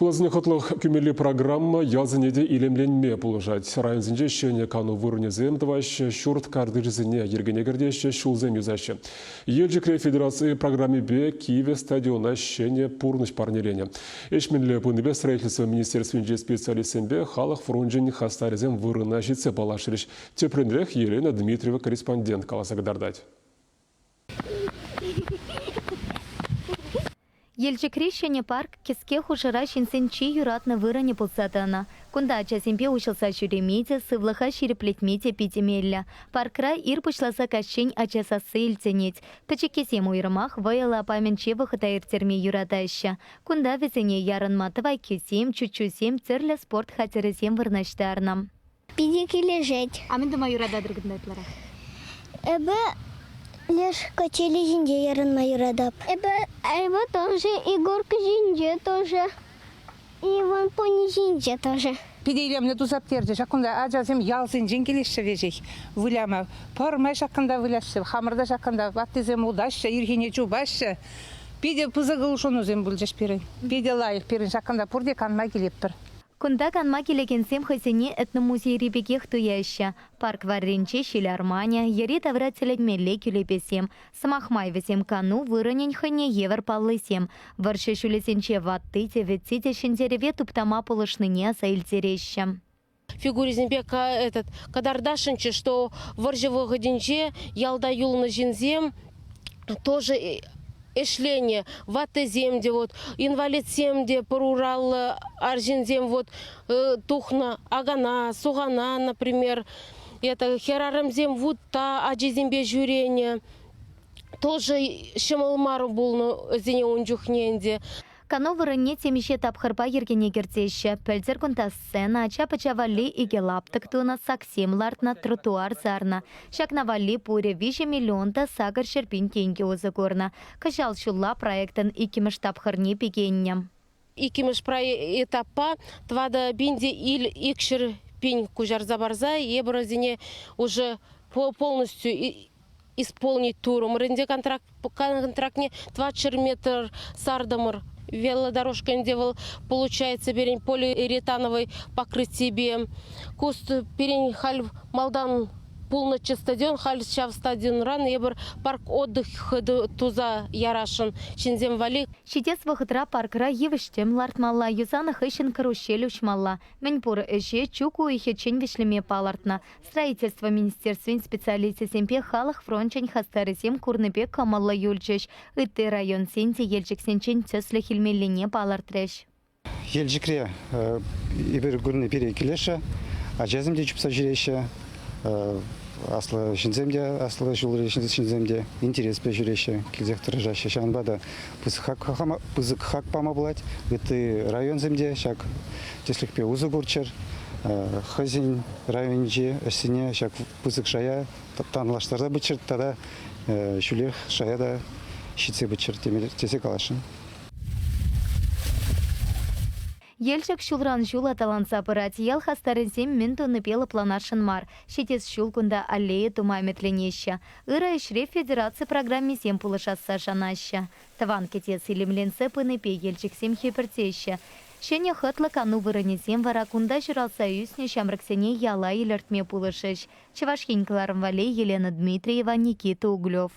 Хуласене хӑтлӑх кӳмелли программа ялсене те илемленме пулӑшать. Районсенче ҫӗнӗ кану вырӑнӗсем тӑваҫҫӗ, ҫурт картишӗсене йӗркене кӗртеҫҫӗ, ҫулсем юсаҫҫӗ. Елчӗкре федераци программипе кивӗ стадиона ҫӗнӗ пурнӑҫ парнеленӗ. Ӗҫ мӗнле пынипе строительство министерствинчи специалистсемпе халӑх фрончӗн хастарӗсем вырӑна ҫитсе паллашрӗҫ. Тӗплӗнрех Елена Дмитриева корреспондент каласа кӑтартать. Елчӗкри ҫӗнӗ парк кӗске хушӑра ҫынсен чи юратнӑ вырӑнӗ пулса тӑнӑ. Кунта ачасемпе уҫӑлса ҫӳреме те, сывлӑха ҫирӗплетме те питӗ меллӗ. Паркра ир пуҫласа каҫчен ача сасси илтӗнет. Пӗчӗккисем уйрӑмах вӑйӑ лапамӗнче вӑхӑта ирттерме юратаҫҫӗ. Кунта вӗсене ярӑнма тӑвайккисем, чуччусем, тӗрлӗ спорт хатӗрӗсем вырнаҫтарнӑ. Питӗ килӗшет. А мӗн тума юрататӑр кунта ытларах? Эпӗ леш качели ҫинче ярӑнма юратап. Эпӗ эпӗ тоже и горка ҫинче тоже, и вон пони ҫинче тоже. Питӗ илемлӗ туса пӗтерчӗ. Ҫак кунта ачасем ялсенчен килеҫҫӗ веҫех выляма. Пӗрмай ҫаккунта выляҫҫӗ, хамӑр та ҫаккунта. Ваттисем утаҫҫӗ, ирхине чупаҫҫӗ. Питӗ пысӑк улшӑнусем пулчӗҫ пирӗн. Питӗ лайӑх пирӗн ҫаккунта пурте канма килетпӗр. Кунта канма килекенсем хӑйсене этномузейри пекех туяҫҫӗ. Парк варринче ҫил арманӗ, йӗри-тавра тӗлӗнмелле кӳлепесем. Сӑмах май, вӗсем кану вырӑнӗн хӑйне евӗр паллисем. Вӑрҫӑ ҫулӗсенче ватти те, вӗтти те ҫӗнтерӗве туптама пулӑшнине аса илтереҫҫӗ. Фигурисемпе этот кӑтартасшӑнччӗ, что вӑрҫӑ вӑхӑтӗнче ялта юлнӑ ҫынсем тоже ӗҫленӗ. Ваттисем те вот, инвалидсем те пӗр ураллӑ арҫынсем вот тухнӑ акана, сухана, например. Это хӗрарӑмсем вутта ачисемпе ҫӳренӗ. Тоже ҫӑмӑл мар пулнӑ вӗсене ун чухне ӗнтӗ. Кану вырӑнне темиҫе тапхӑрпа йӗркене кӗртеҫҫӗ. Пӗлтӗр кунта сцена, ача-пӑча валли икӗ лаптӑк тунӑ, саксем лартнӑ, тротуар сарнӑ. Ҫакна валли пурӗ 3 миллион та 800 пин тенкӗ усӑ курнӑ. Кӑҫал ҫулла проектӑн иккӗмӗш тапхӑрне пикеннӗ. Иккӗмӗш этаппа 4 пин те 200 пин куҫарса парса эпир вӗсене уже полностью исполнить турӑмӑр ӗнтӗ контракт, контрактне 400 метр сартӑмӑр. Велодорожка ӗнтӗ вӑл получается пирӗн полиуретановый покрытипе. Куст пирӗн халь малтан пулнӑччӗ стадион, халь ҫав стадионран эпир парк отдых туса ярасшӑн ҫынсем валли. Ҫитес вӑхӑтра паркра йывӑҫ-тӗм лартмалла, юсанӑ хыҫҫӑн каруҫҫель уҫмалла. Мӗнпур ӗҫе чӳк уйӑхӗччен вӗҫлеме палӑртнӑ. Строительство министерствин специалисчӗсемпе халӑх фрончӗн хастарӗсем курнипе кӑмӑллӑ юлчӗҫ. Ытти районсен те Елчӗксенчен тӗслӗх илмеллине палӑртрӗҫ. Елчӗкре эпир курни пире килӗшрӗ. Ачасем те чупса ҫӳреҫҫӗ, аслӑ ҫынсем те, аслӑ ҫулри ҫынсем те интереспе ҫӳреҫҫӗ, килсех тӑрӑшаҫҫӗ. Ҫавӑнпа та пысӑк хак пама пулать. Ытти районсем те ҫак тӗслӗхпе усӑ курччӑр. Хӑйсен районӗнчи ӗҫсене ҫак пысӑк шая танлаштарса пыччӑр тата ҫӳлех шая та ҫитсе пыччӑр тесе каласшӑн. Елчӗк ҫулран-ҫул аталанса пырать. Ял хастарӗсем мӗн тунипе лӑпланасшӑн мар. Ҫитес ҫул кунта аллея тума ӗмӗтленеҫҫӗ. Ырӑ ӗҫре федераци программисем пулӑшасса шанаҫҫӗ. Тӑван кӗтес илемленсе пынипе Елчӗксем хӗпӗртеҫҫӗ. Ҫӗнӗ хӑтлӑ кану вырӑнӗсем вара кунта ҫуралса ӳснӗ ҫамрӑксене яла илӗртме пулӑшӗҫ. Чӑваш Ен кӑларӑм валли Елена Дмитриева, Никита Углев.